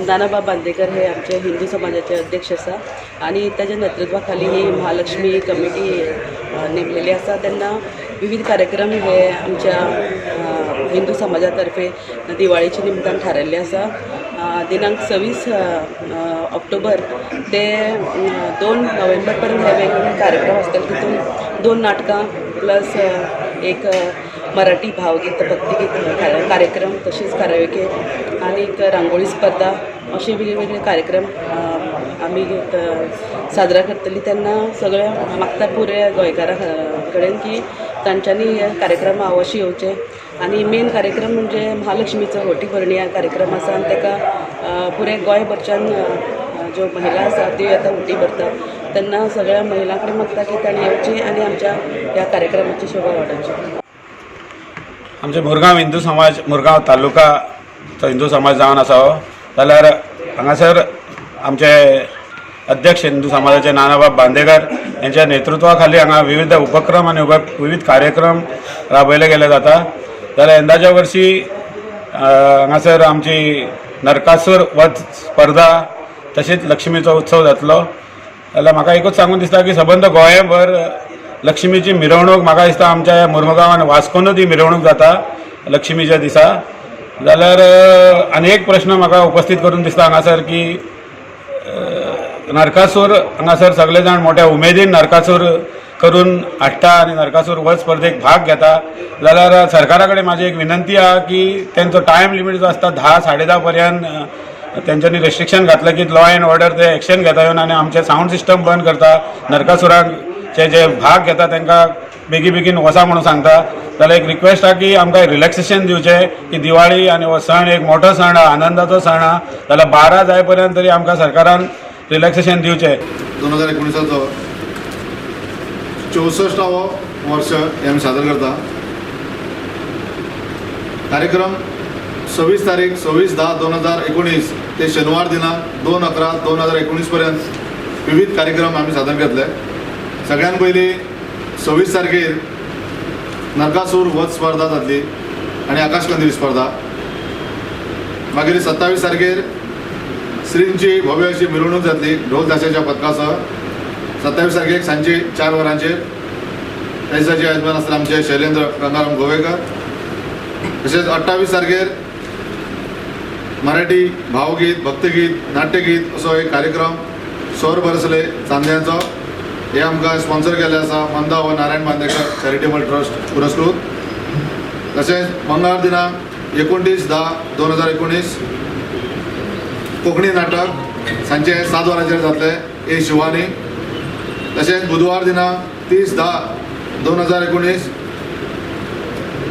नानाबाब बांदेकर हे आमचे हिंदू समाजाचे अध्यक्ष आसा आनी ताच्या नेतृत्वा खाली ही महालक्ष्मी कमिटी नेमलेली आसा. तेन्ना विविध कार्यक्रम हे आमच्या हिंदू समाजा तर्फे दिवाळीच्या निमतान थारायल्ले आसा. दिनांक 26 ऑक्टोबर ते 2 नोव्हेंबर पर्यंत हे वेगवेगळे कार्यक्रम आसतले. तितून 2 नाटकां प्लस एक मराठी भावगीत भक्तिगीत कार्यक्रम, तशीच काराओके आनी रांगोळी स्पर्धा असे वेगवेगळे कार्यक्रम आमी साजरा करतली. तेन्ना सगळ्या मागता पुऱ्या गोंयकारां कडेन की तांच्यांनी हे कार्यक्रम अवश्य येवचे. आनी मेन कार्यक्रम म्हणजे महालक्ष्मीचो होटी भरणी हा कार्यक्रम आसा आनी ताका पुरे गोंयभरच्यान ज्यो महिला आसा त्यो येता होटी भरता. तेन्ना सगळ्या महिलां कडेन मागता की तांणी येवची आनी आमच्या ह्या कार्यक्रमाची शोभा वाडोवची. आमचे मुरगांव हिंदू समाज, मुरगांव तालुकाचो हिंदू समाज जावन आसा हो, जाल्यार हांगासर आमचे अध्यक्ष हिंदू समाजाचे नानाबाब बांदेकर यांच्या नेतृत्वा खाली हांगा विविध उपक्रम आनी विविध कार्यक्रम राबयले गेले जाता. जाल्यार यंदाच्या वर्षी हांगासर आमची नरकासूर वध स्पर्धा तशीच लक्ष्मीचो उत्सव जातलो. जाल्यार म्हाका एकूच सांगून दिसता की सबंद गोंयभर लक्ष्मीची मिरवणूक म्हाका दिसता आमच्या मुरमुगांवान वास्कोनूच ही मिरवणूक जाता लक्ष्मीच्या दिसा. जाल्यार आनी एक प्रश्न म्हाका उपस्थित करून दिसता हांगासर की नरकासूर हांगासर सगळे जाण मोठ्या उमेदीन नरकासूर करून हाडटा आनी नरकासूर वध स्पर्धेक भाग घेता. जाल्यार सरकारा कडेन म्हाजी एक विनंती आहा की तेंचो टायम लिमीट जो आसता 10 10:30 पर्यंत तेंच्यांनी रेस्ट्रिक्शन घातलं की लॉ एंड ऑर्डर ते एक्शन घेता येवन आनी आमचें सावंड सिस्टम बंद करता. नरकासुराचे जे भाग घेता तांकां बेगी बेगीन वचा म्हणून सांगता. जाल्यार एक रिक्वेस्ट आहा की आमकां रिलॅक्सेशन दिवचें की दिवाळी आनी हो सण एक मोठो सण आहा, आनंदाचो सण आहा, जाल्यार 12 जाय पर्यंत तरी आमकां सरकारान रिलॅक्सेशन दिवचें. 2019 64वो वर्ष हे आमी सादर करता. कार्यक्रम 26 तारीख 26/10/2019 ते शनिवार दिनांक 2/11/2019 पर्यंत विविध कार्यक्रम आमी सादर करतले. सगळ्यात पयलीं 26 तारखेर नरकासूर वध स्पर्धा जातली आनी आकाशकंदील स्पर्धा. मागीर 27 तारखेर श्रींची भव्य अशी मिरवणूक जातली ढोल ताशाच्या पथकासह. 27 तारखेक सांजचे 4 वरांचेर त्या दिसाचे यजमान आसतले आमचे शैलेंद्र गंगाराम गोवेकर. तशेंच 28 तारखेर मराठी भावगीत, भक्तगीत, नाट्यगीत असो एक कार्यक्रम स्वर बरसले चांद्यांचो हे आमकां स्पॉन्सर केल्ले आसा मंदा व नारायण बांदेकर चॅरिटेबल ट्रस्ट पुरस्कृत. तशेंच मंगळार दिनांक 29/10/2019 कोंकणी नाटक सांजचे 7 वरांचेर जातलें ए शिवानी. तशेंच बुधवार दिनांक 30/10/2019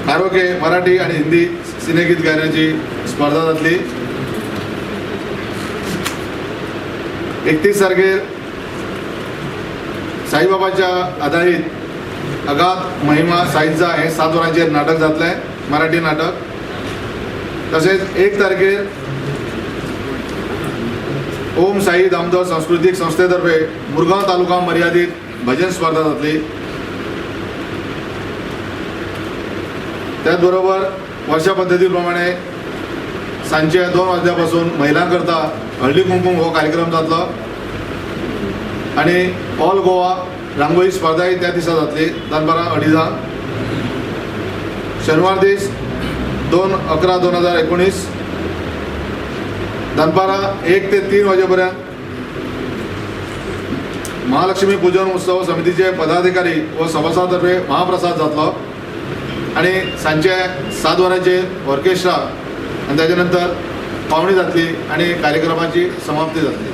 कारोके मराठी आनी हिंदी सिनेगीत गायनाची स्पर्धा जातली. 31 तारखेर साईबाबाच्या आदारीत अगाध महिमा साईंचा हे 7 वरांचेर नाटक जातलें मराठी नाटक. तशेंच 1 तारखेर ओम साई दामोदर सांस्कृतीक संस्थेतर्फे मुरगांव तालुका मर्यादीत भजन स्पर्धा जातली. त्याचबरोबर वर्षा पद्दती प्रमाणे सांजचे 2 वाजल्यापासून महिलां करता हळदी कुंकूम हो कार्यक्रम जातलो आनी ऑल गोवा रांगोळी स्पर्धाय त्या दिसा जातली दनपारां 2:30. शनिवार दीस 2/11/2019 दनपारां 1 ते 3 वाजेपर्यंत महालक्ष्मी पूजन उत्सव समितीचे पदाधिकारी व सभासदांतर्फे महाप्रसाद जातलो आनी सांजचे 7 वरांचेर ऑर्केस्ट्रा आनी ताच्या नंतर पावणी जातली आनी कार्यक्रमाची समाप्ती जातली.